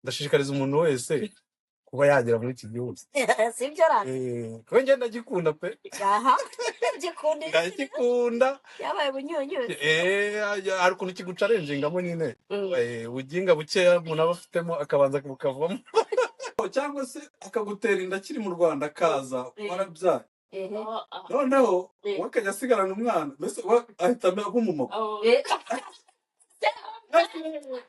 Ndashishikariza umuntu wese kuba yagera muri iki gihugu. Sibyo ra? Kuba njye ndagikunda pe. Aha, gikunda. Ndagikunda. Yabaye bunyunyuzi. Hari ukuntu kiguchallenginga nyine. Ubuginga bukeya umuntu aba afitemo akabanza bukavamo, cyangwa se akagutera inda akiri mu Rwanda, akaza warabyaye, noneho we akajya asigarana umwana, mbese we ahita aba umumama,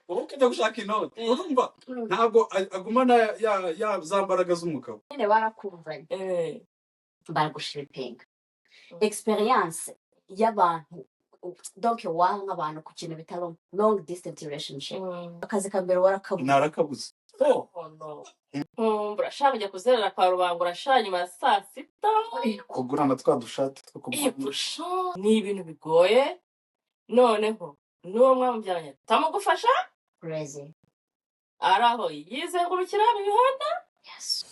wowe ukajya gushaka inoti. Urumva ntabwo agumana ya za mbaraga z'umugabo. Nyine barakumvanye, baragushipinga experience y'abantu, donc wanga abantu ku kintu bita long distance relationship. Akazi ka mbere warakabuze? Narakabuze. Oh. Oh no. Urashaka kujya kuzerera kwa rubanga, urashaka nyuma ya saa sita. Kugurana twa dushati two kugura. Epusha ni ibintu bigoye, noneho n'uwo mwamubyaranye atamugufasha. Crazy. Ari aho yizengurukira mu mihanda. Yes.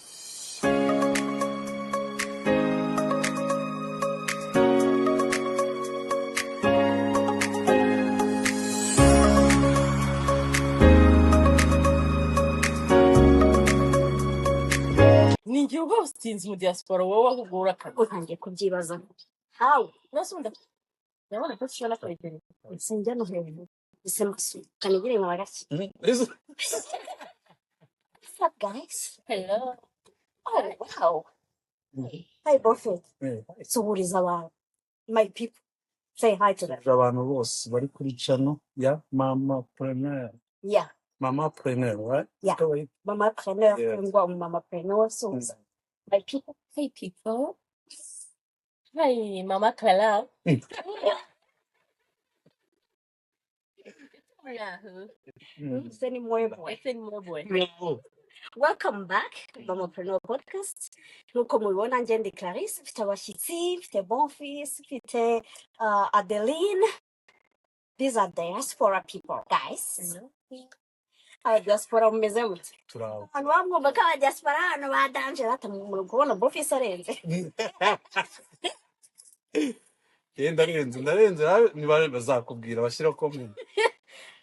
Ni igihe ubwo usinzi mu diaspora, wowe ahubwo urakaza. Utangiye kubyibaza how? Nase ubundi ndabona ko ushobora kwegera. Sinjya no hejuru ise kanigire nka gake. What's up, guys? Hello. Oh wow, hi Buffett. Suhuriza abantu, my people, say hi to them. Abantu bose bari kuri channel ya Mama Preneur. Yeah. Mama Preneur, right? Yeah. Go ahead. Mama Preneur. Yeah. Ngwa Mama Preneur, suhuza my people. Hey people. Hi Mama Clara. Se ni mwebwe. Ese ni mwebwe. Welcome back, Mamapreneur Podcast. Nkuko mubibona, njye ndi Clarisse, mfite abashyitsi, mfite Bonfils, mfite Adeline. These are diaspora people, guys. Aba diaspora mumeze mute? Turaho. Abantu bamwumva ko aba diaspora hano ba danger, ata muri kubona Bonfils arenze. Ndarenze, ndarenze, niba bazakubwira bashyira ko mu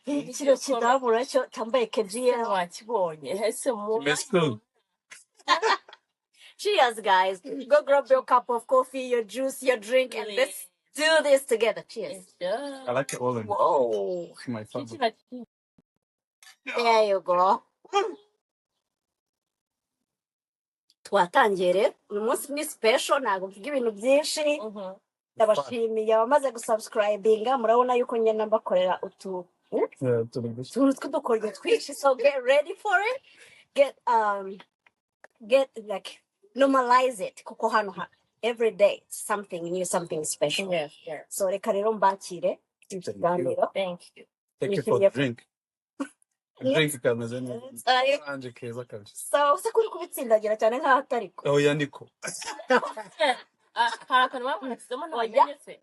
Kino kidamu nacyo cyambaye KGL. Wakibonye ese mu Kimeze. Cheers, guys. Go grab your cup of coffee, your juice, your drink, and let's do this together. Cheers. I like it orange. Whoa. My favorite. There you go. Twatangiye rero, uyu munsi ni special, ntabwo mvuga ibintu byinshi. Ndabashimiye abamaze gusubscribinga, murabona yuko ngenda mbakorera utu Yeah, turi gusa. Utuntu tw'udukoryo twinshi, so get ready for it. Get like normalize it, kuko hano every day something new, something special. Yes. So reka rero mbakire Thank you. ikiganiro. Thank you. Thank you for the drink. Drink kameze neza. Orange keza kabisa. So se kuri kubitsindagira cyane nk'aho atari ko? Oya, niko. Hari akantu bamuhisemo. Oya. Ntabamenye se?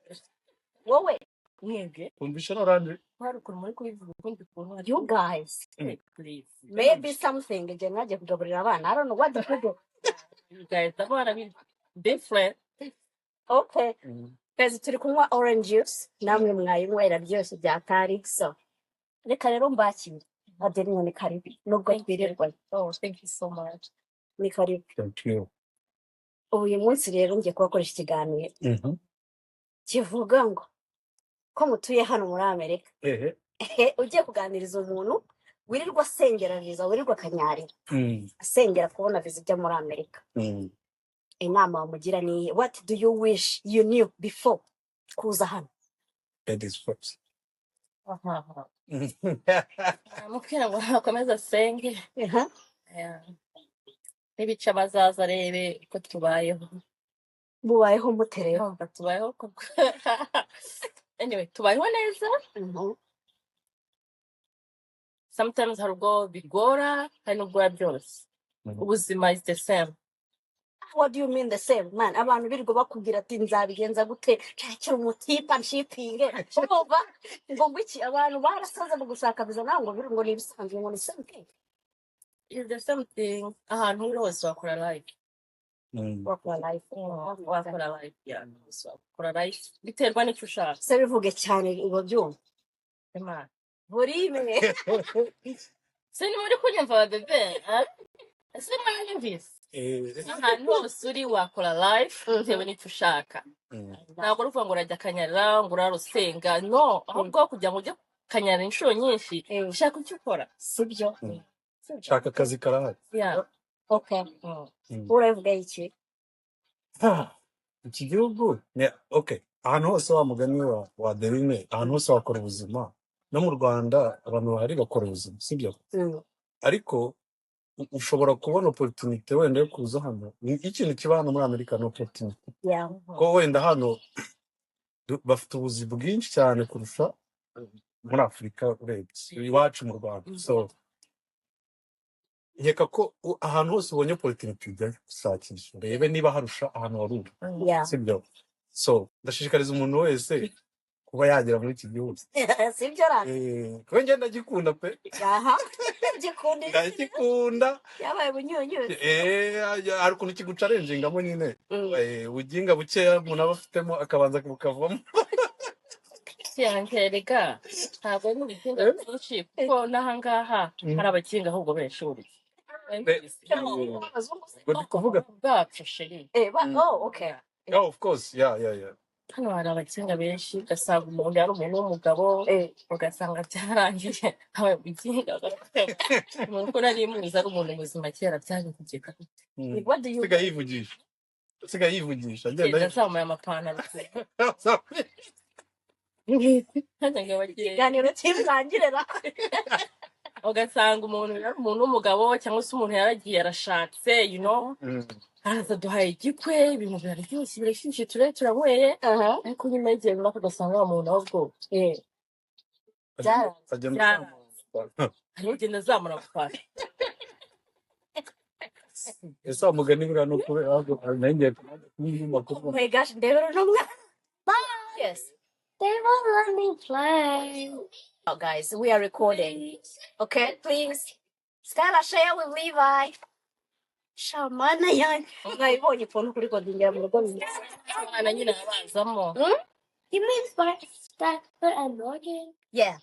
Wowe. Mwebwe. Umvisha orange. Hari ukuntu muri kubivuga ukundi kuntu hari. You guys. Please. Maybe something ngiye mwagiye kugaburira abana, I don't know what the people. You guys ndabona biri different. Okay. Guys, turi kunywa orange juice, namwe mwayinywa, iraryoshye byatari. So reka rero mbakire. Adeline, ni karibu nubwo Thank you. twirirwanye. Oh, thank you so much. Ni karibu. Thank you. Ubu uyu munsi rero ngiye kubakoresha ikiganiro kivuga ngo ko mutuye hano muri Amerika, Ehe. ugiye kuganiriza umuntu wirirwa asengera viza, wirirwa akanyarira asengera kubona viza ijya muri Amerika, inama wamugira ni iyihe? What do you wish you knew before kuza hano? Ladies first. Mubwira ngo akomeze asenge. Aha. Yeah. N'ibice bazaza arebe uko tubayeho. Mubayeho mute rero? Urumva tubayeho koko. Anyway, tubayeho neza. Sometimes hari ubwo bigora, hari n'ubwo biba byoroshye. Ubuzima is the same. What do you mean the same, man? Abantu birirwa bakubwira ati nzabigenza gute, nshakira umutipa nshipinge, urumva ngo iki, abantu barasaze mu gushaka viza, nawe ngo ngo ni ibisanzwe, ngo ni something. Is the same thing, ahantu uri hose wakora life. Wakora life. Wakora life, yeah, hose wakora life, biterwa n'icyo ushaka. Se bivuge cyane ngo byumve. Imana. Volume. Se ni muri kunyumva ba bébé? Ah? Ese mwanyumvise? Ahantu hose uri wakora life bitewe n'icyo ushaka. Ntabwo ari ukuvuga ngo urajya Kanyarira, ngo urara usenga, no. Ahubwo kugira ngo ujye Kanyarira inshuro nyinshi, shaka icyo ukora. Sibyo? Sibyo. Shaka akazi, karahari. Yeah. Okay. Urabivuga iki? Ah, iki gihugu ni okay, ahantu hose, wa mugani wa Adeline, ahantu hose wakora ubuzima. No mu Rwanda abantu bahari bakora ubuzima, sibyo? Ariko ushobora kubona opportunity wenda yo kuza hano. Ikintu kiba hano muri Amerika ni opportunity, ko wenda hano bafite ubuzima bwinshi cyane kurusha muri Afurika, urebye iwacu mu Rwanda. So nkeka ko ahantu hose ubonye opportunity ujyayo gushakisha, urebe niba harusha ahantu wari uri. Sibyo? So ndashishikariza umuntu wese kuba yagera muri iki gihugu. Sibyo ra? Kuba njye ndagikunda pe. Aha, gikunda. Ndagikunda. Yabaye bunyunyuzi. Hari ukuntu kiguchallenginga nyine. Ubuginga bukeya umuntu aba afitemo akabanza bukavamo. Yanjye rega ntabwo ari ubuginga bwinshi, kuko n'ahangaha hari abakinga ahubwo benshi buriya. Abazungu se? Ngo ndi kuvuga bwacu, chérie. Oh, okay. Yeah, of course, yeah. Hano hari abakinga benshi, ugasanga umuntu yari umuntu w'umugabo, ugasanga byarangiye abaye umukinga. Umuntu uko nari muzi ari umuntu muzima kera, byaje kugenda gute? What do you Usigaye yivugisha, usigaye yivugisha agenda. Agenda azamuye amapantaro. Hajya ngo bagiye Ikiganiro kirangire ra. Ugasanga umuntu yari umuntu w'umugabo, cyangwa se umuntu yaragiye arashatse, araza duhaye igikwe, ibintu biraryoshye, birashyushye, turanyweye, ariko nyuma y'igihe runaka ugasanga wa muntu ahubwo Byaranze. Agenda Byaranze, arimo kugenda azamura amapantaro. Ese wa mugani buriya ni ukubera ahubwo nari ngiye kuba Oh my gosh, ndebera uno mwana. Yes. They won't let me play. Oh, guys, we are recording. Okay, please. Skylar, share with Levi. Shamana yanjye. Mwabibonye ukuntu kuri kodingira mu rugo bimeze. Abana nyine abazamo. You mean Sparkler and Morgan? Yeah.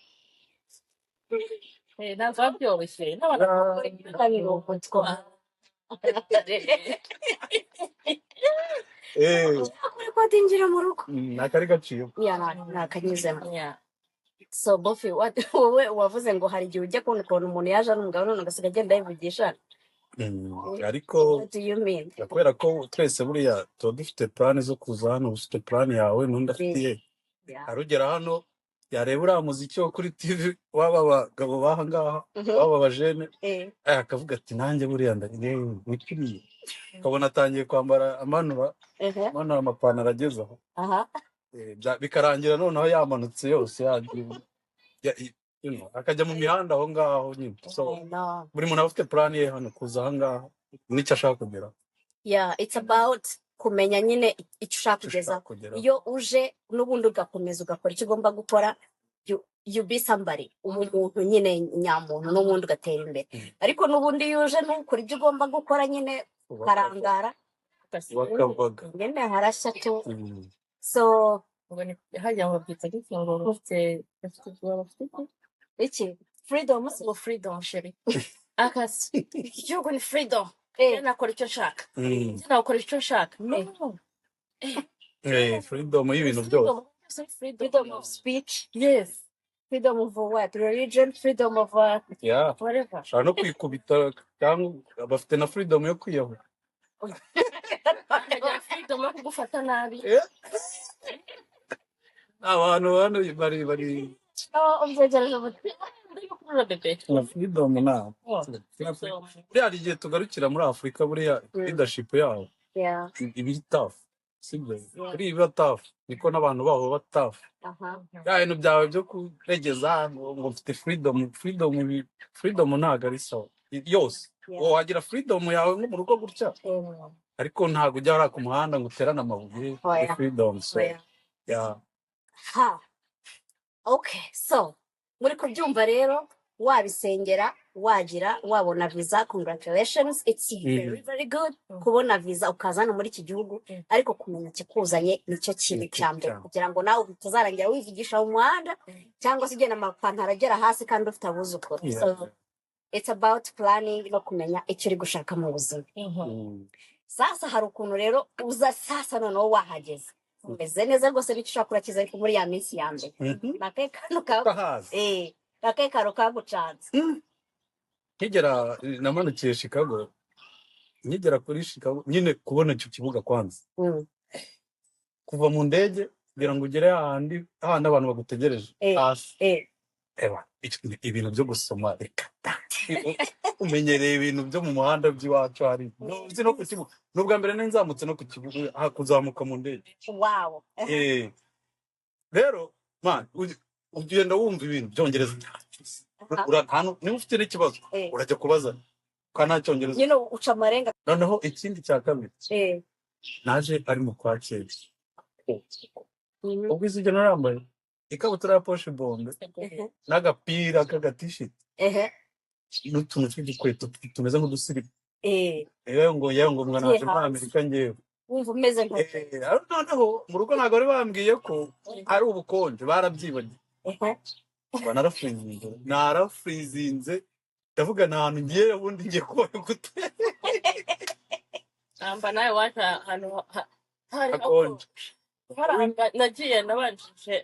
Ntabwo biba byoroshye n'abana. Babirogotwa. Kuri kodingira mu rugo. Ni akari gaciye. Yeah, nakanyuzemo. Yeah. So Bofi, wowe wavuze ngo hari igihe ujya kubona ukuntu umuntu yaje ari umugabo none agasiga agenda yivugisha. Ariko What do you mean? kubera ko twese buriya tuba dufite plan zo kuza hano, uba ufite plan yawe n'undi afite iye. Arugera hano yareba uriya muziki wo kuri TV w'aba bagabo b'aha ngaha, w'aba bajene, akavuga ati: "Nanjye buriya nikiriye." Ukabona atangiye kwambara amanura, amanura amapantaro ageze aho. Bikarangira noneho yamanutse yose, yagiye akajya mu mihanda aho ngaho nyine. So I know. buri muntu aba afite plan ye hano kuza aha ngaha n'icyo ashaka kugeraho. Yeah, it's about kumenya nyine icyo ushaka Icyo ushaka kugezaho. kugeraho. Iyo uje n'ubundi ugakomeza ugakora icyo ugomba gukora, you be somebody, uba umuntu nyine nyamuntu, n'ubundi ugatera imbere. Ariko n'ubundi iyo uje ntukore ibyo ugomba gukora nyine, ukarangara. Wakavaga. Nyine harashya tu. So Ngo ni hajya ngo babyita gute, ngo bafite bafite iki? Iki freedom se? Ngo freedom, chérie, akasi iki gihugu ni freedom. Njye nakora icyo nshaka. Njye nakora icyo nshaka, no. Freedom y'ibintu byose. Freedom byose ni freedom. Freedom of speech. Yes. Freedom of what? Religion, freedom of whatever. Ushobora no kwikubita, cyangwa bafite na freedom yo kwiyahura. Bakagira freedom yo kugufata nabi. Abantu hano bari Oh, umvyegereje umutima. Ndabikurura bébé. Na freedom na Oh, buriya hari igihe tugarukira muri Afurika, buriya leadership yabo iba iri tough, sibyo? Buriya iba tough, niko n'abantu baho baba tough. Bya bintu byawe byo kuregeza ngo mfite freedom, freedom, freedom ntabwo ari sawa yose. Wagira freedom yawe nko mu rugo gutya, ariko ntabwo ujya hariya ku muhanda ngo uterane amabuye kuri Oya. freedom. So Oya. yeah. Ha, okay, so muri kubyumva rero, wabisengera, wagira wabona visa, congratulations, it's very very good kubona visa ukaza hano muri iki gihugu. Ariko kumenya ikikuzanye nicyo kintu Nicyo cya mbere, cya kugira ngo nawe utazarangira wivugisha mu muhanda, cyangwa se ugenda amapantaro agera hasi kandi ufite abuzukuru. So It's about planning no kumenya icyo uri gushaka mu buzima. Sasa hari ukuntu rero uza sasa noneho wahageze umeze neza rwose, n'icyo ushaka urakiza, ariko muri ya minsi ya mbere nakahe kantu ka Utahazi. Nakahe kantu kagucanze? Nkigera, namanukiye Chicago, nkigera kuri Chicago nyine kubona icyo kibuga kwanza, kuva mu ndege kugira ngo ugere hahandi hahandi abantu bagutegereje hasi, ewa ibintu byo gusoma reka ta. Umenyereye ibintu byo mu muhanda by'iwacu, hari uzi no ku kibuga, ni ubwa mbere nari nzamutse no ku kibuga, kuzamuka mu ndege. Rero man, ugenda wumva ibintu byongereza. Niba ufite n'ikibazo urajya kubaza kwa nta cyongereza. Nyine uca amarenga. Noneho ikindi cya kabiri, naje ari mu kwa cyenda. Ubwo izi narambaye ikabutura ya poche bombe n'agapira k'agatishiti n'utuntu tw'udukweto tumeze nk'udusiripa. Yewe ngo mwana ugiye waje muri hanze Amerika ngewe wumva umeze nka ariko noneho mu rugo ntabwo bari bambwiye ko ari ubukonje, barabyibagiwe. Ngo narafurizinze, narafurizinze, ndavuga nta hantu ngiye, ubundi ngiye kubaho gute? Amba nawe waje ahantu hari hakonje. Hakonje hari ahantu nagiye nabanjije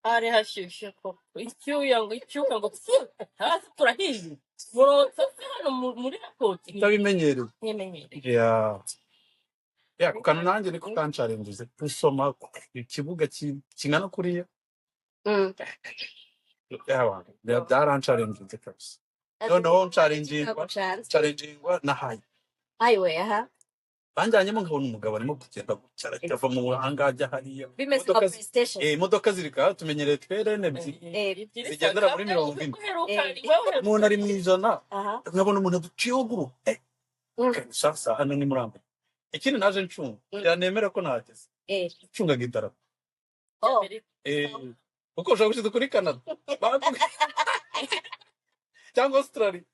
hari hashyushye koko, icyuya ngo icyuka ngo pfu, hasi turahiye murotsa se hano muri airport. Utabimenyereye. Ntimenyereye. Ya, ku kantu nanjye niko kansharengeje gusoma ikibuga kingana kuriya. Yawa, byaransharengeje kabisa. Noneho nsharengingwa kagucanze nsharengingwa na hayi highway aha. Banjyanyemo nkabona umugabo arimo kugenda gutya, ava mu hanga ajya hariya. Bimeze nka Imodoka PlayStation. Imodoka ziri kaha tumenyereye twerene ebyiri ebyiri zigendera muri 40. Uheruka wowe uheruka Umuntu ari mu 100, aha nkabona umuntu aduciyeho guru. Sasa hano ni muri Amerika. Ikindi naje ncunga, byanemera ko nahageze, ncungaga idarapo. Oh. Amerika. Kuko ushobora gushyize kuri Canada cyangwa Australia,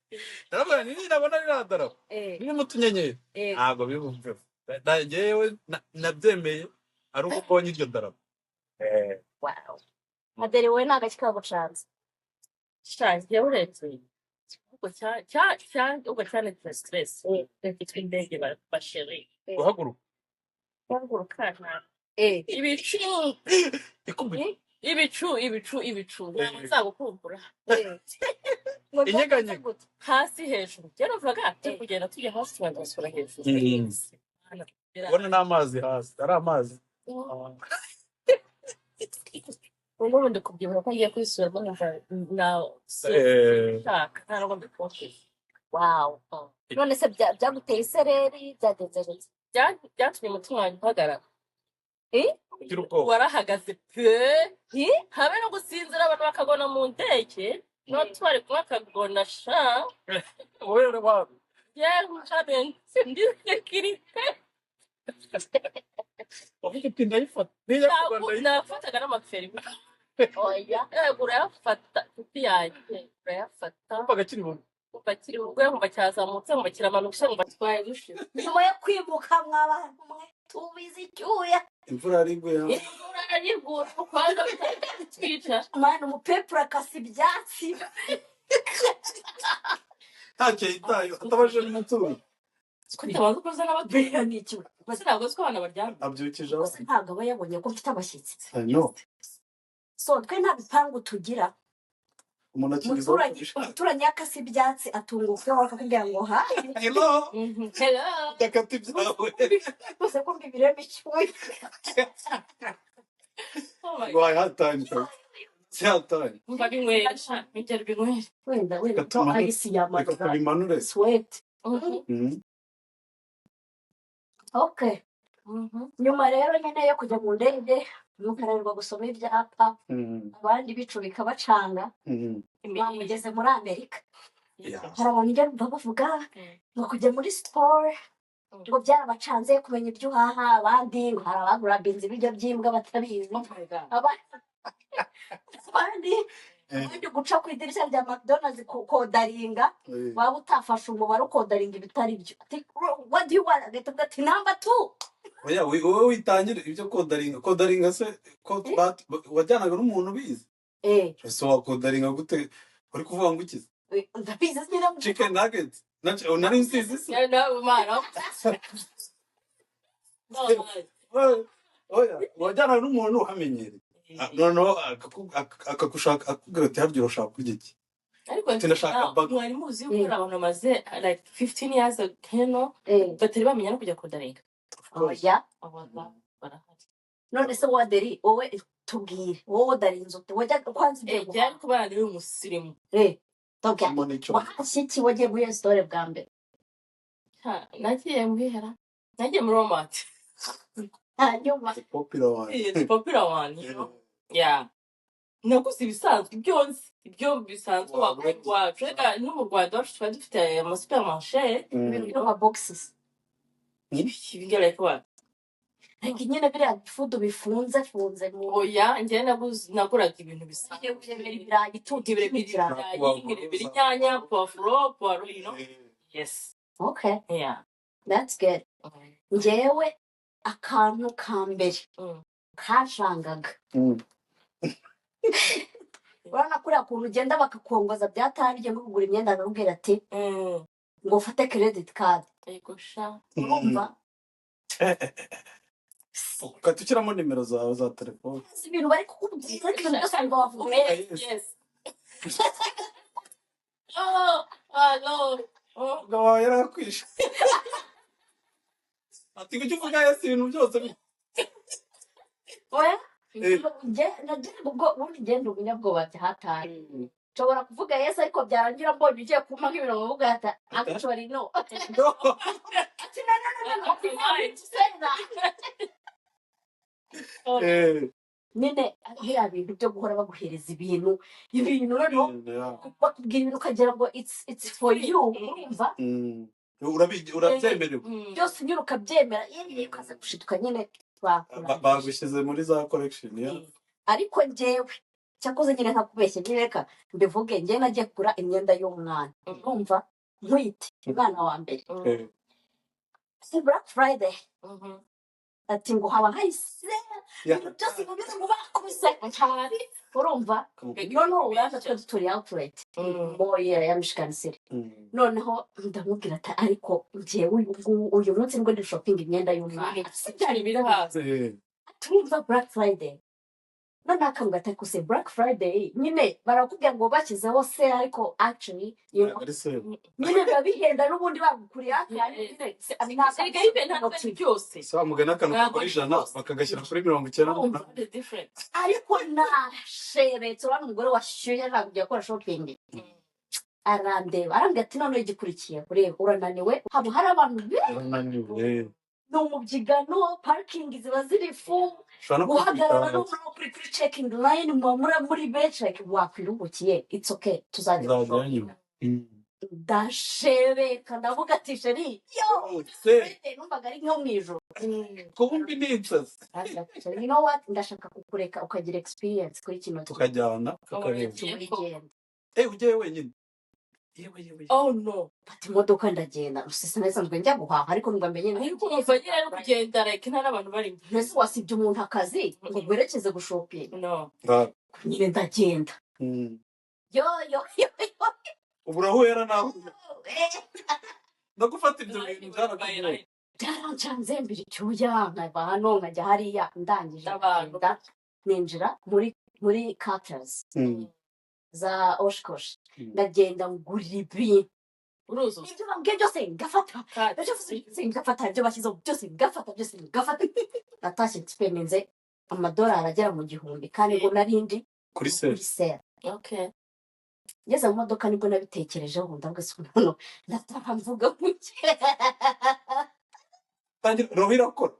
naravuga nti nabona ririya darapo ririmo utunyenyeri, ntabwo bibumveho. Njyewe nabyemeye ari uko mbonye iryo darapo. Wow, Adeli, wowe ni agaki kagucanze? Sha, njyewe urebye ubwo ubwo cyane stress yitwa indege basheri guhaguruka. Guhaguruka nta ibicu ikubita. Ibicu, ibicu, ibicu, ntabwo nzagukumbura. Ngo byagenze Inyeganyega. gute? Hasi hejuru, njyewe numvaga turi kugenda tujya hasi, tubanza gusura hejuru. Ubona n'amazi hasi ari amazi. Ubu ndi kubyibuka ko ngiye kwisubiramo nkumva na sinshaka, nta nubwo mbikunda. Wow, none se byaguteye isereri, byagenze gute? Byatumye umutima wanjye uhagarara. Ugira ubwoba. Warahagaze pe, habe no gusinzira, abantu bakagona mu ndege no twari kumwe akagona sha. Wowe wabi. Yewe habe ndi sécurité. Uvuga uti ndayifata nijya kugwa Ntabwo ndayifata. Nafataga n'amaferi. Oya. Yego, urayafata inshuti yanjye, urayafata. Wumvaga kiri bubi. Kumva kiri bugwe, nkumva cyazamutse, nkumva kiramanutse, nkumva twari dushize. Nyuma yo kwimuka mwabantu mwe, tubizi icyuya. Imvura yari iguye hano. Imvura yariguye kwanza bitwica. Mwana, umupepuro akasa ibyatsi. Ntacyo yitayeho, atabajije n'umuturanyi. Tutabanza kuza n'abaturanyi. Buriya ni iki? Gusa ntabwo uzi ko abana baryama. Abyukije Gusa abana. Ntabwo aba yabonye ko mfite abashyitsi. I know. So twe nta bipangu tugira. Umuntu akigezaho Umuturanyi kubishaka. Umuturanyi yakase ibyatsi atunguka akakubwira ngo hi. Hello. Hello. Ndakata ibyawe. Gusa ko mbibiremo icyuya. Oh my Ngo I had time sir. It's had time. Umva binywera sha, bingera binywera. Wenda wenda Reka tumanure. Ayisi Reka yamanuka tubimanure. Sweat. Okay. Nyuma rero nyine yo kujya mu ndege mukananirwa gusoma ibyapa, abandi bicu bikabacanga, bamugeze muri Amerika. Hari abantu njya numva bavuga ngo kujya muri siporo ngo byarabacanze kumenya ibyo uhaha, abandi ngo hari abagurabinze ibiryo by'imbwa batabizi. Oh my God. Abandi abandi guca ku idirishya rya McDonald's kodaringa, waba utafashe umubare ukodaringa ibitari byo, ati "What do you want?" Agahita avuga ati "Number 2." Oya, wowe witangire ibyo kodaringa, kodaringa se ko wajyanaga n'umuntu ubizi? Ese wakodaringa gute uri kuvuga ngo ukize? Ndabizi nyine. Chicken nuggets. Nari nzizi se. Yeah, no, man. No, man. Oya, wajyana n'umuntu uhamenyereye. Noneho akagushaka, akakubwira ati: "Harya urashaka kurya iki?" Ariko Ati: "Ndashaka burger." Mwari muzi yuko hari abantu bamaze like 15 years hano batari bamenya no kujya kudaringa? Of course. Oya. Wallah, barahari. None se waderi, wowe tubwire, wowe udarinze ute? Wajya kwanza ugiye Byari guhaha? Kubana n'uyu musirimu. Tubwire. Harimo n'icyo. Wahashye iki? Wagiye muri iyo store bwa mbere? Ha, nagiye muhera, nagiye muri Walmart. Hanyuma? The popular one. The popular one. Yeah, naguze ibisanzwe, ibyo nzi, ibyo bisanzwe wagura iwacu. Reka no mu Rwanda iwacu twari dufite ama supermarché. Ibintu by'ama boxes. Ibyo like what? Like nyine biriya food bifunze funze mu Oya, njyewe naguraga ibintu ugiye bisanzwe. Kurebera ibirayi tundi. Nkirebera ibirayi. Ibirayi, nkirebera inyanya, poivron, poireau. Yes. Okay. Yeah. That's good. Njyewe akantu ka mbere kanshangaga, urabona kuriya kuntu ugenda bakakongoza byataye, ugiye nko kugura imyenda, bakakubwira ati ngo ufate credit card. Yego sha. Urumva? Ugahita ushyiramo nimero zawe za telefone. Si ibintu bari kukubwira, ariko ibintu byose wumva wavuga. Yes. Oh, ah, no. Oh. Umugabo wawe yarakwishe ati: "Kuki uvuga yes ibintu byose?" Oya. Njye nagira ubwo ubundi ngenda umunyabwoba hatari, nshobora kuvuga yes, ariko byarangira mbonye ugiye kumpa nk'ibintu, nkavuga ati: "Actually, no." No. Ati: "No, no, no, no, no." Why? To say that. Oh. Nyine biriya bintu byo guhora baguhereza ibintu, noneho bakubwira ibintu ukagira ngo it's for you, urumva? Urabyemerewe. Byose nyine ukabyemera, yewe ukaza gushiduka nyine bakurangije. Bagushyize muri za collection ya Ariko njyewe cyakoze nyine ntakubeshye nyine, reka mbivuge, njyewe nagiye kugura imyenda y'umwana, urumva, nkwite umwana wa mbere, si Black Friday, ati ngo haba hahise ibintu byose bimeze ngo bakubise, urumva? Noneho uraza, twe duturiye outlet mall ya Michigan City. Noneho ndamubwira ati: "Ariko njyewe uyu nguyu, uyu munsi nibwo ndi shopping imyenda y'umwana." Si byari Biri hafi. Turumva Black Friday, noneho akambwira ati: "Ariko se Black Friday nyine barakubwira ngo bashyizeho se, ariko actually Ntabwo ari sale. nyine biba bihenda n'ubundi bagukuriye hafi nyine ntabwo ari Erega ibe ntabwo ari byose. Se wamugana akantu Ntabwo kagura ari 100 byose. bakagashyira kuri mirongo icyenda Urumva? n'umunani. The difference. Ariko nasherebetse, urabona umugore washyushye ntabwo ugiye gukora shopping, arandeba arambwira ati: "Noneho igikurikiye, ureba urananiwe, haba hari abantu benshi." Urananiwe. Ni umubyigano, parking ziba ziri full. Ushobora no Guhagarara kwikubita no muri checking line muba muri benshi, like wakwiruhukiye, it's okay, tuzajya Nzajyayo gushoppinga. nyuma. Ndashebeka, ndavuga ati: "Chéri yo." Se Friday numvaga ari nko mu ijoro. Kumbi ni inzozi. You know what, ndashaka kukureka ukagira experience kuri kino kintu. Tukajyana tukareba. Ugiye ko. Tugenda. Ugiye wenyine? Yewe yewe! Oh no. Mfata imodoka ndagenda, gusa nasanzwe njya guhaha, ariko numva menye Ariko umva nyine ari kugenda like nta n'abantu barimo. Mbese wasibye umuntu akazi ngo guherekeze gushopinga? No. Nyine ndagenda. Yo yo yo yo! Ubu urahura nawe no gufata ibyo bintu byarakugoye. Byarancanze, mbira icyuya, nkava hano nkajya hariya, ndangije Abantu. ndagenda, ninjira muri Carter's za Oshkosh. Ndagenda ngura ibintu. Uruzuza. Ibyo bambwiye byose ngafata. Kati. Ibyo byose ngafata, ibyo bashyizeho byose ngafata, byose ngafata. Natashye nspeninze amadolari agera mu 1000, kandi ngo narindi kuri sale. Kuri sale. Okay. Ngeze mu modoka nibwo nabitekerejeho, ndavuga: "Se umuntu ndataha mvuga muke?" Tangira roho irakora.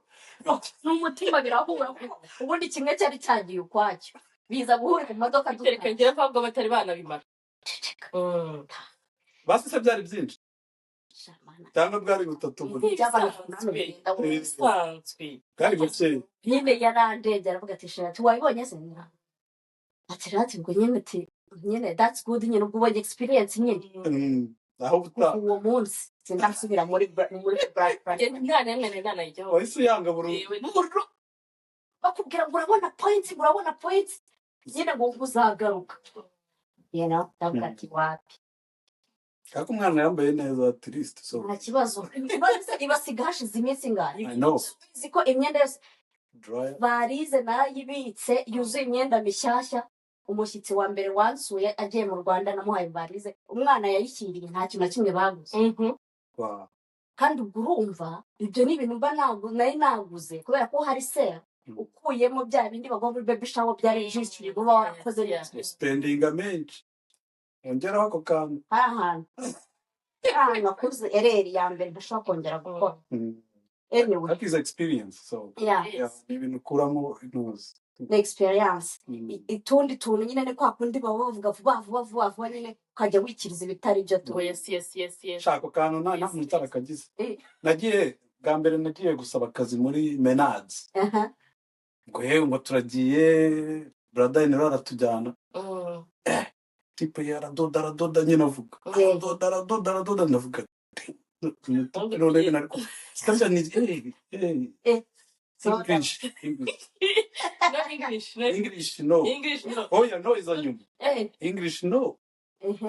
N'umutima birahura, kuko ubundi kimwe cyari cyagiye ukwacyo, biza guhurira mu modoka Bitereka dutashye. Ngira ko ahubwo batari banabimara. Ceceka. Basi se byari byinshi Shamana. cyangwa bwari butatu buri? By'abantu hano Nk'ibisanzwe. bigenda. Ibisanzwe. Bwari bukeya. Nyine yarandebye aravuga ati: "Shira," ati: "Wabibonye se?" Ati rero, ati ubwo nyine, ati nyine that's good nyine, ubwo ubonye experience nyine. Aho Kuva ubutaha. uwo munsi sindasubira muri Black Njye Friday. Nta n'imwe nari nanayijyaho. Wahise uyanga burundu. Yewe. Burundu. Bakubwira ngo urabona points, ngo urabona points nyine, ngo uzagaruka, ndavuga ati wapi. Ariko umwana yambaye neza at least, so Nta kibazo. Ikibazo ibasiga hashize iminsi ingahe? I know. Uzi ko imyenda yose Dryer. Varize narayibitse yuzuye imyenda mishyashya. Umushyitsi wa mbere wansuye agiye mu Rwanda namuhaye varize, umwana yayishyiriye, nta kintu na kimwe baguze. Wow. Kandi ubwo urumva ibyo ni ibintu mba nari naguze kubera ko hari sale, ukuyemo bya bindi bagwa muri baby shower byari byinshi uba warakoze neza. Spendinga menshi ongeraho ako kantu. Hari ahantu nakoze erreur ya mbere ntashobora kongera gukora. Anyway. That is experience, so yeah. Yeah, ni ibintu ukuramo intuzi. Ni experience. Itundi tuntu nyine ni kwa kundi baba bavuga vuba vuba vuba vuba nyine, ukajya wikiriza ibitari byo tu. Oh, yes. Shaka ako kantu nta muntu utarakagize. Nagiye bwa mbere, nagiye gusaba akazi muri Menards. Ngo yewe, ngo turagiye, brother in aratujyana. Type yaradoda, aradoda nyine, avuga aradoda, aradoda, aradoda, ndavuga none ibintu ariko sikabya ni English. English, English. No English, no. English no. English no. Oya, no iza nyuma. English no.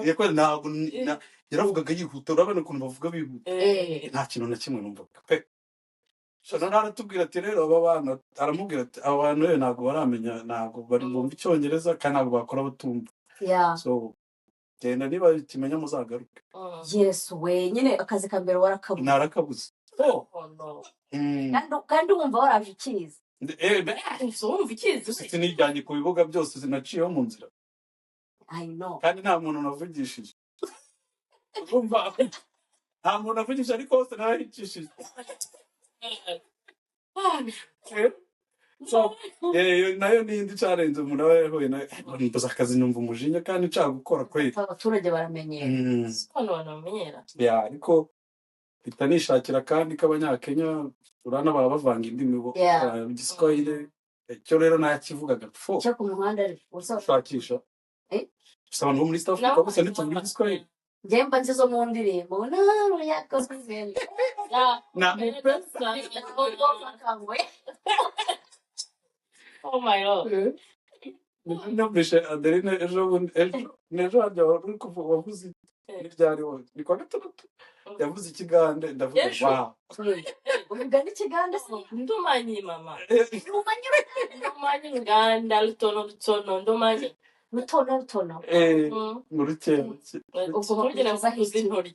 Yego, ntabwo yaravugaga yihuta, urabona ukuntu bavuga bihuta. Nta kintu na kimwe numvaga pe. So noneho aratubwira ati rero aba bana, aramubwira ati aba bantu rero ntabwo baramenya, ntabwo bari bumva icyongereza kandi ntabwo bakora batumva. So genda, niba kimenya muzagaruke. Yesu we, nyine akazi ka mbere warakabuze? Narakabuze. Oh. Oh no. Kandi wumva waraje ukizi. So wumva ikizi we? Sinijyanye ku bibuga byose, sinaciyeho mu nzira. I know. Kandi nta muntu navugishije, urumva, nta muntu navugishije, ariko hose narahicishije. So iyo nayo ni indi challenge umuntu aba yahuye nayo. Mbuze akazi, numva umujinya kandi nshaka gukora kweli. Abaturage baramenyera. Hano abantu bamenyera. Yeah, ariko mpita nishakira kandi k'abanyakenya, urabona baba bavanga indimi bo. Igiswahili icyo rero nakivugaga fo. Cyo ku muhanda ariko uza gushakisha. Gusa abantu bo muri East Africa Nabo bose ntituvuga igiswahili. Njye mba nzi zo mu ndirimbo naro yakoze na kangwe. Oh my Lord. Numvise Adeline ejo bundi, ejo n'ejo harya wari uri kuvuga, wavuze n'iryari wowe? Ni kuwa gatandatu yavuze ikigande, ndavuga Ejo. Wow. Uvuga n'ikigande se? Ndumanyi mama. Ndumanyi. Ndumanyi Luganda lutono lutono ndumanyi. Rutono rutono. Mu ruke Ubwo Kugira ngo bakurikizaho uvuze iki? Intoryi.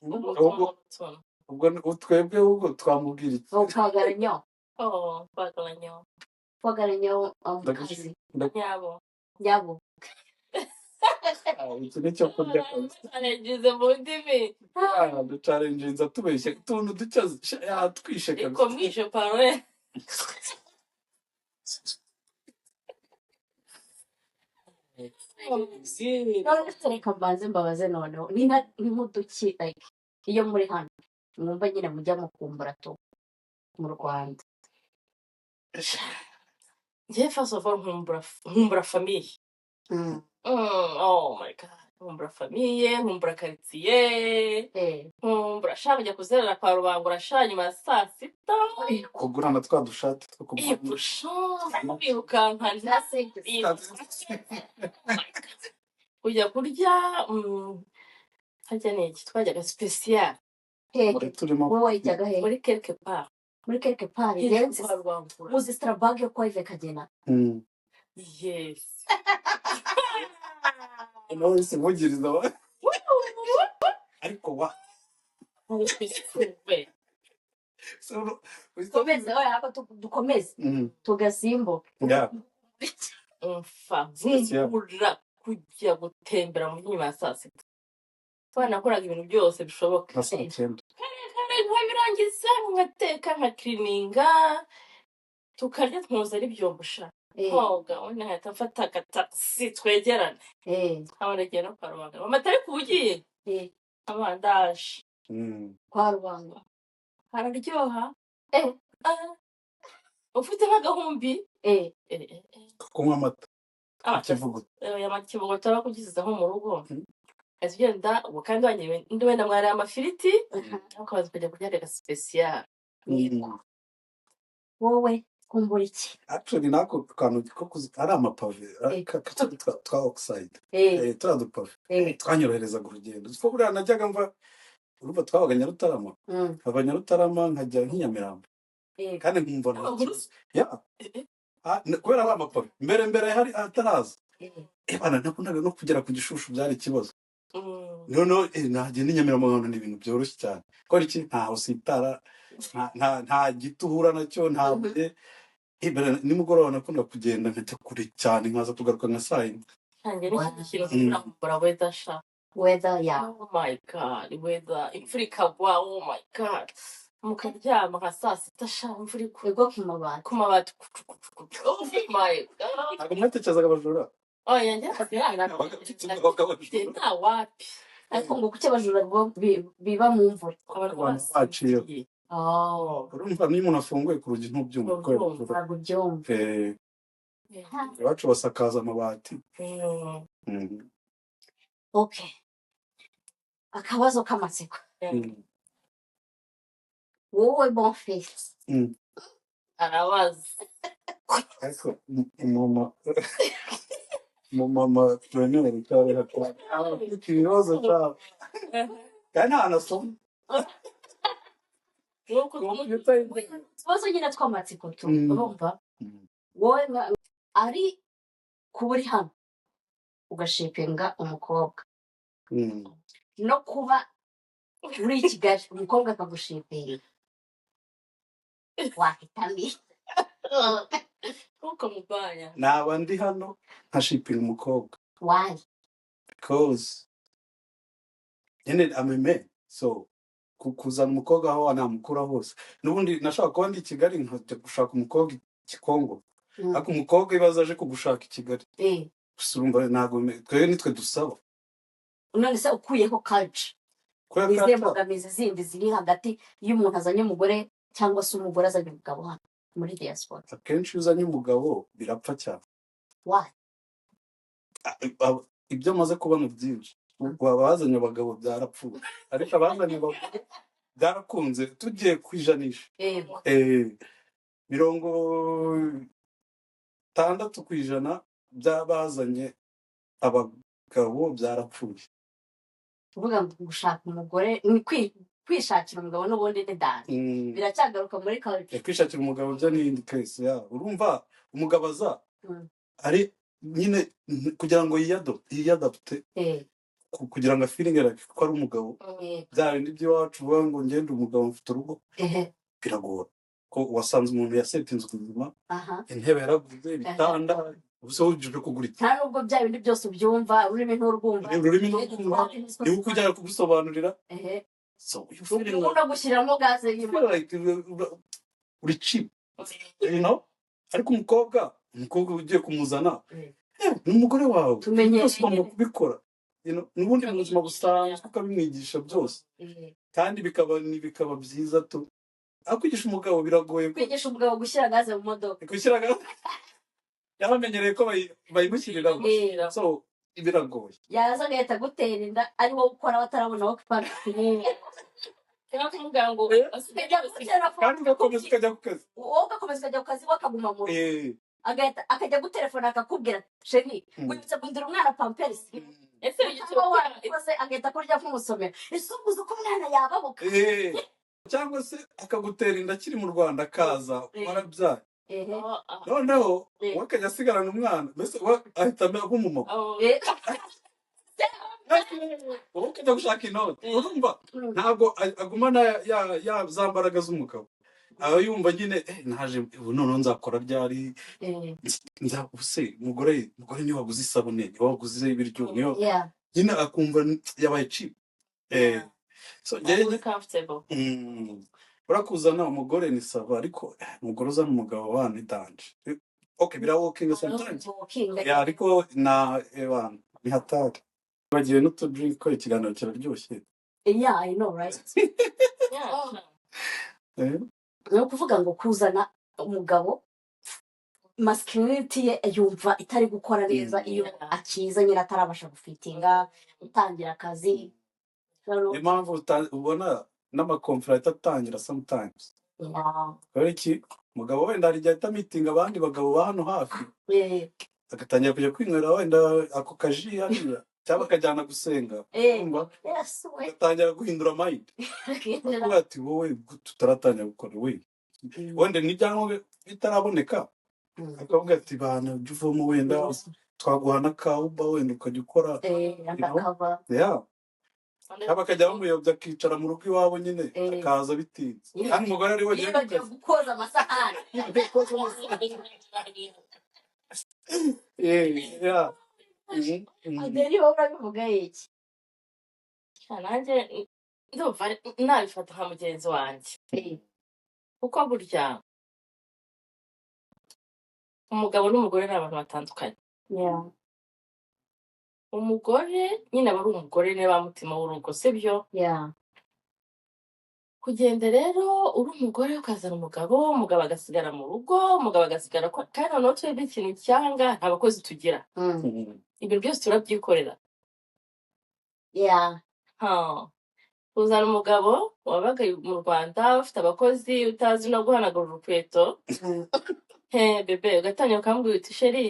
Ubwo Lutono lutono. Ubwo twebwe ubwo twamubwira iki? Twagala nnyo. Oh, twagala nnyo. Twagala nnyo omukazi. Nyabo. Nyabo. Ah, iki ni cyo kurya kabisa. Challenges mu ndimi. Ah, duchallenginza tubeshye utuntu duke, yatwishe Ariko kabisa. mwishe parole. None se reka mbanze mbabaze noneho, ni nk'uduki like iyo muri hano mwumva nyine mujya mukumbura tu mu Rwanda? Njye first of all nkumbura famille. Oh my God. Nkumbura famille, nkumbura quartier, nkumbura shaka kujya kuzerera kwa Rubangura sha nyuma ya saa sita. Kugurana twa dushati two ku muhanda. Ipusha kwirukankana. Kujya kurya, harya ni iki twajyaga special? Hehe? Muri turimo. Wowe wajyaga hehe? Muri quelque part. Muri quelque part? Hejuru Njyewe nzi kwa Rubangura. Muzi Strabag yo kwa Yves Kagena? Yes. Nawe simvugiriza ariko wa We. So, Dukomeze, oya, ariko dukomeze tugasimbuke. Umfa Special. Nkumbura kujya gutembera mu nyuma ya saa sita. Twanakoraga ibintu byose bishoboka. Nka saa cyenda. Kare nkabirangiza, ngateka, nkakirininga, tukarya, twoza n'ibyombo sha. Koga ubundi nkahita mfata agatagisi twegerane. Nkaba nagiye no kwa Rubangura. Mama atari kuba ugiye? Nkaba ndaje. Kwa Rubangura. Hararyoha. Ah, ufite nk'agahumbi. Kunywa amata. Amata. Ikivuguto. Amakivuguto aba akugize nko mu rugo. Ese ugenda ubu kandi wanyewe ndi wenda mwariye amafiriti, ukabanza ukajya kurya aga special. Yego. Wowe? Kumbura iki? Actually, nako kantu ko ari amapave twa oxide, turiya dupave twanyoroherezaga urugendo, kuko buriya najyaga mva, urumva twabaga Nyarutarama, nkava Nyarutarama nkajya nk'inyamirambo, kandi nkumva nta kibazo. Yeah. Kubera ari amapave mbere hari ataraza. Bana, nakundaga no kugera ku Gishushu byari ikibazo. Noneho nagenda i Nyamirambo nkabona ni ibintu byoroshye cyane. Kubera iki? Ntaho usitara, nta giti uhura nacyo, nta buye. Nimugoroba nakunda kugenda nkajya kure cyane, nkaza kugaruka nka saa 4. Nanjye n'ikindi kintu kumbura, weather sha. Weather, yeah. Oh my God, weather, imvura ikagwa, oh my God, mukaryama nka saa sita sha, imvura igwa. Igwa ku mabati. Ku mabati, kucu, kucu, kucu. Oh my God. Ntabwo mwatekerezaga abajura? Oya, njye Abaga abajura. Nta wapi. Ariko ngo kuki abajura bo biba mu mvura? Abantu Abantu baciyeho. basinziriye. Oh. Urumva niyo umuntu afunguye ku rugi ntubyumva kubera Ntubyumva. imvura. Ntabwo ubyumva. Iwacu basakaza amabati. Okay, akabazo k'amatsiko. Wowe Bonfils, Arabaza. Ariko umumama preneur cyane afite ibibazo cyane, kandi nta nasoma. Nk'uko Computer. Utubazo nyine tw'amatsiko tu. Urumva, wowe ari kuba uri hano ugashipinga umukobwa, no kuba uri i Kigali umukobwa akagushipinga, wahitamo iki? Nkuko mubanya. Naba ndi hano nkashipinga umukobwa. Why? Because nyine I'm a man, so kuzana umukobwa aho namukura hose, n'ubundi nashaka kuba ndi i Kigali nkajya gushaka umukobwa i Kikongo, ariko umukobwa ibibazo aje kugushaka i Kigali, gusa urumva ntabwo twebwe nitwe dusaba. None se ukuyeho culture, kubera ni izihe culture mbogamizi zindi ziri hagati y'umuntu azanye umugore cyangwa se umugore azanye umugabo hano muri diaspora? Akenshi iyo uzanye umugabo birapfa cyane. Why? Ibyo amaze kubona byinshi, abazanye abagabo byarapfuye, ariko abazanye abagore byarakunze. Tugiye ku ijanisha, 60% by'abazanye abagabo byarapfuye. Kuvuga ngo gushaka umugore ni kwishakira umugabo n'ubundi ni dani. Biracyagaruka muri culture. Kwishakira umugabo byo ni iyindi case ya urumva umugabo aza ari nyine kugira ngo yiyadapte, kugira ngo afeelinge like ko ari umugabo. Bya bindi by'iwacu uvuga ngo ngende umugabo mfite urugo, biragora ko wasanze umuntu yasetinze ubuzima, intebe yaraguze, ibitanda, ubuse wujuje kugura iki? Nta nubwo bya bindi byose ubyumva, ururimi nturwumva. Ururimi nturwumva, niba ukujyana kugusobanurira. So you feeling like Ukunda gushyiramo gaze you feel like uri cheap. Ariko umukobwa ugiye kumuzana, ni umugore wawe. Tumenyereye. Byose ugomba kubikora n'ubundi mu buzima busanzwe ukabimwigisha byose, kandi bikaba byiza tu. Ariko kwigisha umugabo biragoye Kwigisha umugabo gushyira gaze mu modoka. Gushyira gaze yaramenyereye ko bayimushyiriramo. So biragoye. Yaza agahita agutera inda ari wowe ukora batarabona aho kupanga. Cyangwa kumubwira ngo asigaye Kandi ugakomeza ukajya ku kazi. Wowe ugakomeza ukajya ku kazi, we akaguma mu rugo. Agahita akajya gutelefona akakubwira: "Chéri, wibutse guhindura umwana pampers." Ese Cyangwa wabikoze agahita akurya nk'umusomero. Ese uzi ko umwana yababuka? Cyangwa se akagutera inda akiri mu Rwanda, akaza warabyaye, noneho we akajya asigarana umwana, mbese we ahita amera nk'umumama. Wowe ukajya gushaka inoti. Urumva ntabwo agumana ya za mbaraga z'umugabo, aba yumva nyine naje ubu noneho nzakora ryari? Ubuse umugore niwe waguze isabune, niwe waguze ibiryo, niwe nyine akumva yabaye cheap. So njyewe Uri comfortable. Urakuzana umugore ni ça va, ariko umugore uzana umugabo wa ni danger. Okay, biraworkinga sometimes. Workinga. Yeah, ariko na ebana ni hatari. Bagiye n'utudrink ko ikiganiro kiraryoshye. Yeah, I know, right? Yeah. Oh. Eh? Ni ukuvuga ngo kuzana umugabo, masculinity ye yumva itari gukora neza iyo akiza nyine atarabasha gufitinga, gutangira akazi. Niyo mpamvu ubona n'amakonfera ahita atangira sometimes. Kubera iki? Umugabo wenda hari igihe ahita amitinga abandi bagabo ba hano hafi, agatangira kujya kwinywera wenda ako kaji hariya, cyangwa akajyana gusenga. Urumva? Yes, we. Agatangira guhindura mind, akavuga ati: "Wowe tutaratangira gukora we, wenda n'ibyangombwa bitaraboneka," akavuga ati: "Bana, jya uvamo, wenda twaguha n'akawuba, wenda ukajya ukora." Undercover. Yeah. Cyangwa akajya bamuyobya, akicara mu rugo iwabo nyine, akaza bitinze, kandi umugore ari we wagiye ku Yibagiwe kazi. Koza amasahani. Koza amasahani. Yeah. Adeli, wowe urabivuga iki? Nanjye ndumva nabifata nka mugenzi wanjye, kuko burya umugabo n'umugore ni abantu batandukanye. Umugore nyine aba ari umugore, niba mutima w'urugo, sibyo? Yeah. Kugenda rero uri umugore ukazana umugabo, umugabo agasigara mu rugo, umugabo agasigara kandi noneho twebwe ikintu cyanga, nta bakozi tugira. Ibintu byose turabyikorera. Ha. Kuzana umugabo wabaga mu Rwanda ufite abakozi, utazi no guhanagura urukweto, he bébé, ugatangira ukamubwira uti: "Chéri,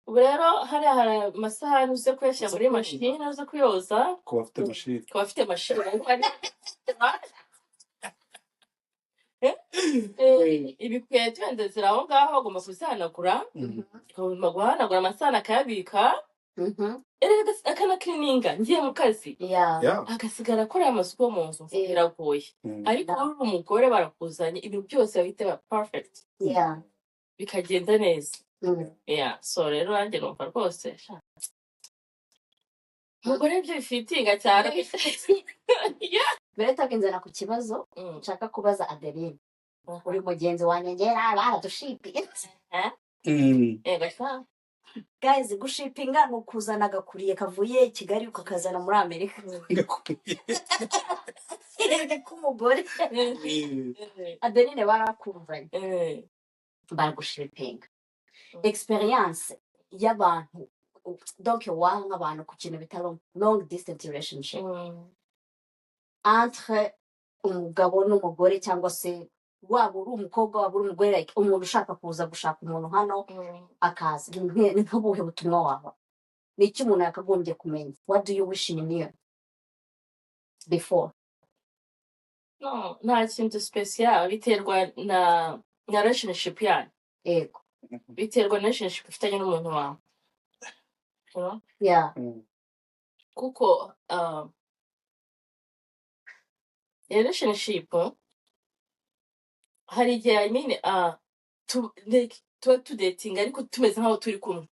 ubu rero hariya hari amasahani, uze kuyashyira muri mashini, uze kuyoza." Ku bafite mashini. Ku bafite mashini, ariko ibikweto wenda ziri aho ngaho, agomba kuzihanagura, agomba guhanagura amasahani akayabika, erega akanakirininga ngiye mu kazi, agasigara akora amasuku yo mu nzu. Biragoye. Ariko wowe uri umugore, barakuzanye, ibintu byose bahita ba perfect, bikagenda neza. Yeah, so rero nanjye numva rwose sha, umugore ibyo bifitinga cyane. Yeah. Mbere takinzana ku kibazo nshaka kubaza Adeline, uri mugenzi wanjye, ngera baradushipinze. Eh? Yego sha. Guys, gushipinga ni ukuzana agakuriye kavuye i Kigali ukakazana muri Amerika k'umugore. Adeline, barakuzanye, baragushipinga. Experience y'abantu, donc waha nk'abantu ku kintu bita long distance relationship entre umugabo n'umugore, cyangwa se waba uri umukobwa, waba uri umugore, like umuntu ushaka kuza gushaka umuntu hano, akaza, ni nk'ubuhe butumwa waba, ni iki umuntu yakagombye kumenya? What do you wish you knew before? No, nta kintu special, biterwa na relationship yanyu. Biterwa na relationship ufitanye n'umuntu wawe, you know? Yeah. Kuko relationship hari igihe, I mean, like, tuba tudatinga ariko tumeze nk'aho turi kumwe.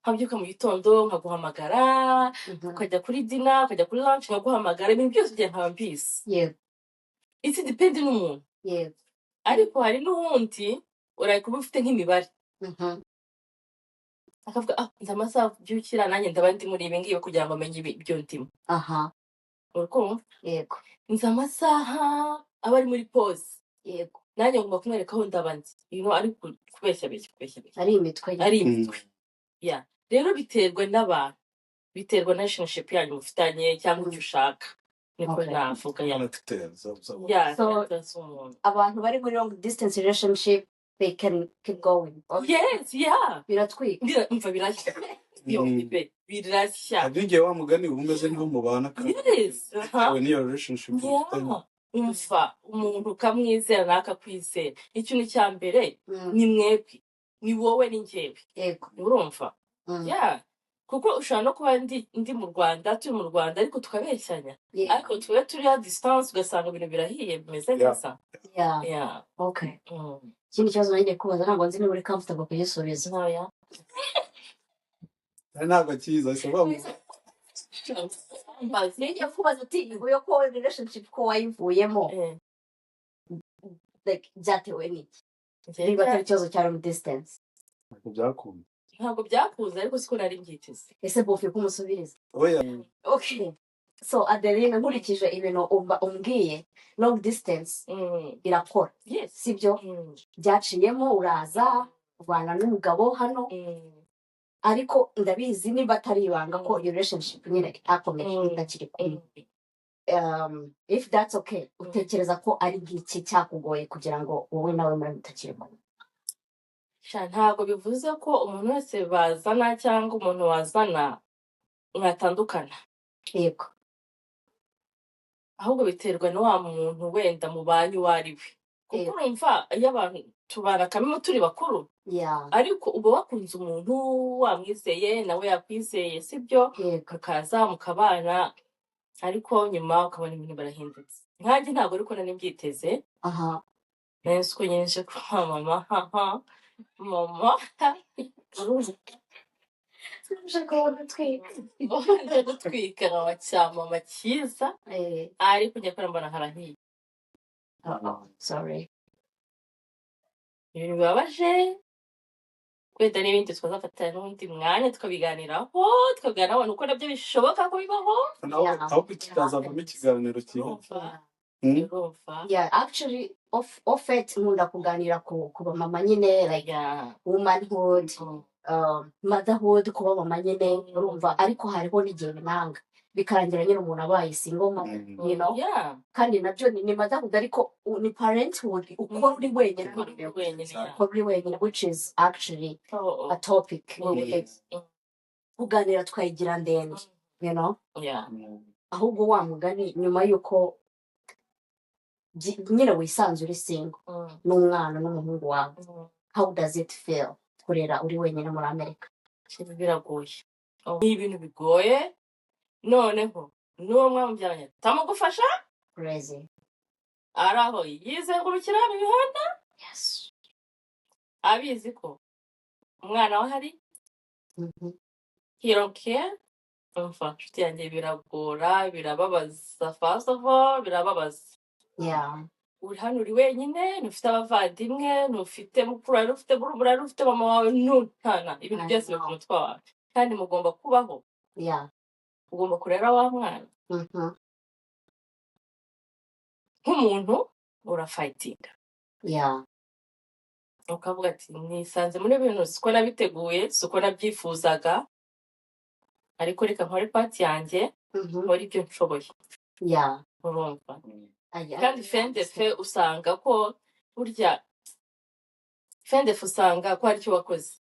Nkabyuka mu gitondo nkaguhamagara, ukajya kuri dinner, ukajya kuri lunch nkaguhamagara, ibintu byose ugenda nkaba mbizi. It's depend n'umuntu. Ariko hari n'uwundi uraye kuba ufite nk'imibare, akavuga: "Ah, nzi amasaha byukira, nanjye ndaba ndi muri ibi ngibi kugira ngo amenye ibyo ndimo." Uri kumva? Yego. Nzi amasaha aba ari muri pause, nanjye ngomba kumwereka aho ndaba ndi, ari kubeshya beshya, kubeshya beshya. Ari imitwe nyine. Ari imitwe. Yeah, rero biterwa n'abantu, biterwa na relationship yanyu mufitanye cyangwa icyo ushaka, niko navuga, yeah. Character Yeah. So character z'umuntu. Abantu bari muri long distance relationship, they can keep going, okay? Yes, yeah. Biratwika. Umva, birashya yo. Be birashya. Hari n'igihe wa mugani uba umeze nk'aho mubana kandi Yes, aha. bitewe n'iyo relationship mufitanye. Yeah. Umva, umuntu ukamwizera nawe akakwizera, ikintu cya mbere ni mwebwe, ni wowe, ni njyewe. Urumva? Yeah, kuko ushobora no kuba ndi mu Rwanda, turi mu Rwanda, ariko tukabeshyanya, ariko tube turi à distance, ugasanga ibintu birahiye, bimeze neza. Yeah. Okay. Ikindi kibazo nari kubaza, ntabwo nzi niba uri comfortable kugisubiza. Ntoya. Ntabwo akiza, ahise avuga ngo Mbaze. Ngiye kubaza uti uyo ko relationship ko wayivuyemo, like byatewe n'iki, Njyewe niba atari ikibazo cya long distance? Ntabwo byakunda. Ntabwo byakunze, ariko siko nari mbyiteze. Ese bofi kumusubiriza? Oya. Okay, so Adeline, nkurikije ibintu umbwiye, long distance irakora, Yes. sibyo? Byaciyemo, uraza ubana n'umugabo hano, ariko ndabizi, niba atari ibanga, ko iyo relationship nyine itakomeje, mutakiri kumwe. If that's okay, utekereza ko ari nk'iki cyakugoye kugira ngo wowe nawe mube mutakiri kumwe? Sha, ntabwo bivuze ko umuntu wese bazana cyangwa umuntu wazana mwatandukana. Ahubwo biterwa na wa muntu wenda mubanye uwo ari we, kuko urumva iyo abantu tubana kamwe turi bakuru, ariko uba wakunze umuntu, wamwizeye, nawe yakwizeye, sibyo? Yego. Mukaza mukabana, ariko nyuma ukabona ibintu barahindutse. Nkanjye ntabwo ariko nari mbyiteze. Nari nzi ko nyine nje kuba mama, haha mama. Uje kubona utwika. Nje gutwika nkaba cya mama cyiza, ariko njya kubona mbona harahiye. Oh, sorry. Ibintu bibabaje wenda n'ibindi twazafatira n'undi mwanya tukabiganiraho, tukaganiraho uko nabyo bishoboka ko bibaho. Nawe ahubwo kikazavamo ikiganiro cyihariye. Urumva? Urumva? Yeah, actually off it nkunda kuganira ku bamama nyine, like womanhood, motherhood, kuba mama nyine, urumva, ariko hariho n'igihe binanga bikarangira nyine umuntu abaye single mother, you know? Kandi nabyo ni motherhood, ariko ni parenthood ukora uri wenyine. Ukora uri wenyine, yeah. Ukora uri wenyine, which is actually a topic we would kuganira tukayigira ndende. Ahubwo wa mugani nyuma y'uko nyine wisanze uri single n'umwana n'umuhungu wawe, how does it feel kurera uri wenyine muri Amerika? Ibi biragoye. Oh, ni ibintu bigoye, noneho n'uwo mwamubyaranye atamugufasha. Crazy. Ari aho yizengurukira mu mihanda, abizi ko umwana we ahari. He don't care. Umva nshuti yanjye, biragora, birababaza. First of all, birababaza. Uri hano uri wenyine, ntufite abavandimwe, ntufite mukuru wawe, ntufite murumuna wawe, ntufite mama wawe, ntana ibintu I byose biri ku know. mutwe wawe, kandi mugomba kubaho. Ugomba kurera wa mwana nk'umuntu, urafightinga, ukavuga ati nisanze muri bintu siko nabiteguye, siko nabyifuzaga, ariko reka nkore part yanjye, nkore ibyo nshoboye. Urumva? I Kandi really fin de understand. fe usanga ko burya fin de fe usanga ko hari icyo wakoze.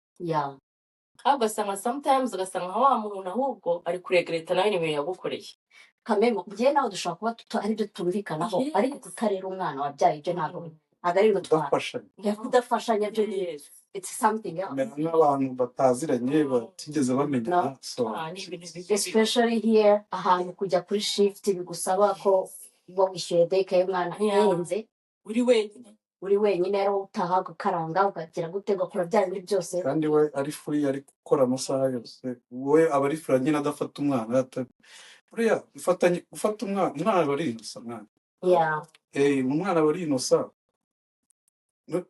Ahubwo ugasanga sometimes ugasanga nka wa muntu ahubwo ari kuregretta nawe n'ibintu yagukoreye. Kamemo njyewe nawe dushobora kuba ari byo tumvikanaho, ariko kutarera umwana wabyaye ibyo ntabwo ntabwo ari ibintu twara Kudafashanya. Yeah, kudafashanya byo ni it's something else. Kumera nk'abantu bataziranye, batigeze bamenyana. No. So Ah, ni ibintu bibi. Especially here, ahantu kujya kuri shift bigusaba ko uba wishyuye daycare y'umwana ihenze. Uri wenyine. Uri wenyine, ari wowe utaha ugakaranga, ukagira gute, ugakora bya bindi byose. Kandi we ari free, ari gukora amasaha yose, we aba ari free nyine, adafata umwana buriya gufatanya gufata umwana, umwana aba ari innocent mwana. Umwana aba ari innocent.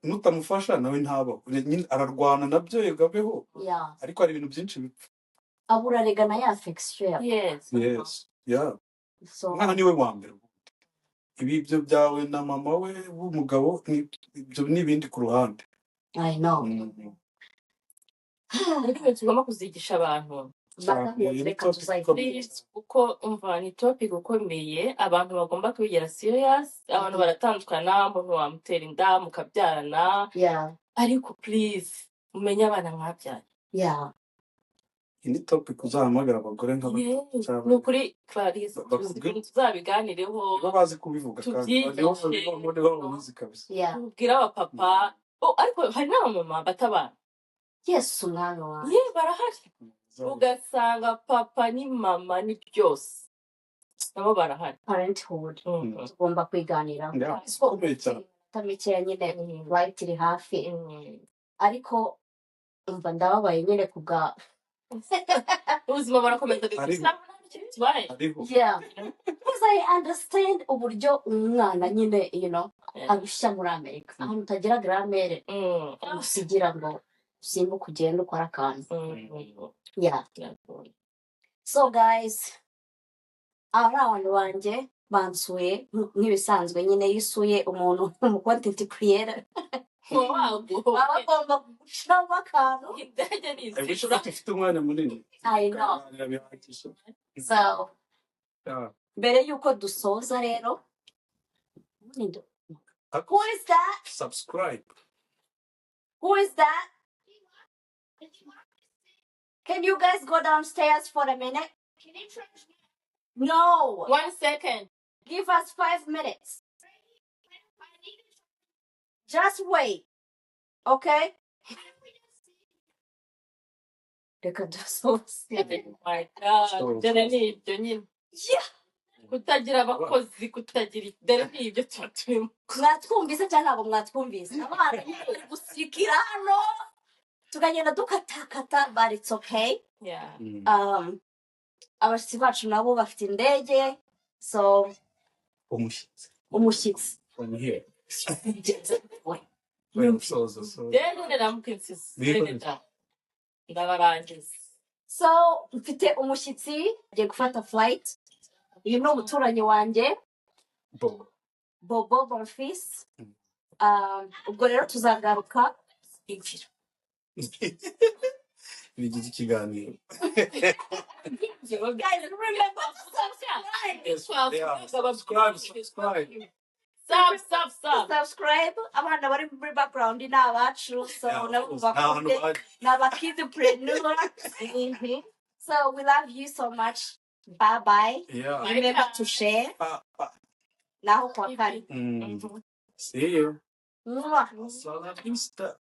Nutamufasha nawe ntabaho nyine, ararwana nabyo yegabeho, ariko hari ibintu byinshi bipfa. Abura rega na ya affection ya Yes, yeah. So Umwana niwe wa mbere. Ibi ibyo byawe na mama we w'umugabo ibyo n'ibindi ku ruhande. I know. Ariko ibintu tugomba kuzigisha abantu. Cyane. Motherhood, Iyi ni reka topic tuzayivuge. ikomeye. Please, kuko umva ni topic ikomeye, abantu bagomba kubigira serious. Abantu baratandukana, umuntu wamutera inda mukabyarana, ariko please mumenye abana mwabyaye. Iyi ni topic uzahamagara abagore nka batatu cyangwa Ni ukuri Clarisse, tuzi bakubwire, ibintu tuzabiganireho, nibo bazi kubivuga kandi nibo tubyigishe, nibo babizi kabisa. Tubwire abapapa. Oh, ariko hari n'abamama batabana. Yesu umwami wanjye. Ye, barahari, ugasanga papa ni mama ni byose, nabo barahari. Parenthood tugomba kwiganiraho. Yeah, So ikomeye cyane. iminota mikeya nyine, right, iri hafi, ariko umva ndababaye nyine kubwa Ubuzima burakomeza, Ariho. gusa nta kintu kibaye. Ariho. Yeah, because I understand uburyo umwana nyine arushya muri Amerika, ahantu utagira grand-mère usigira ngo usimbuke ugende ukore akantu. Yeah. Biragoye. So guys, aba ari abantu banjye bansuye nk'ibisanzwe nyine, iyo usuye umuntu mu content creator Wagowe. baba bagomba gushiramo akantu. Indege ni I wish ko izishura. dufite umwanya munini I know. tukaganira bihagije. So Yeah. Mbere y'uko dusoza rero, who is that? Subscribe. Who is that? Can you guys go downstairs for a minute? No. 1 second. Give us 5 minutes. Just wait. Okay? Reka dusoze. Oh my God. So, Dore ni ibyo nyine. Yeah. Kutagira abakozi, kutagira, dore ni ibyo tuba turimo. Mwatwumvise cyangwa ntabwo mwatwumvise? Abana nyine bari gusikira hano tukagenda dukatakata, but it's okay. Yeah. Abashyitsi bacu nabo bafite indege, so Umushyitsi. Umushyitsi. From here. Nyumvise. Soza, soza. Rero neramukinsizi Niko- rero ndabarangiza. So mfite umushyitsi agiye gufata flight. Uyu ni umuturanyi wanjye Bobo. Bobo Bonfils. Ubwo rero tuzagaruka. Bigize ikiganiro. Guys, remember to subscribe. Yes, yeah. Subscribe, subscribe. Sub, sub, sub. Subscribe. Abana bari muri background ni abacu, so Yeah, of nabo course. Nta hantu bakunde bari. ni abakidpreneur. So we love you so much. Bye bye. Yeah. Remember to share. Pa, pa. Naho kwa kane. See you. Mwah. Hasta la vista.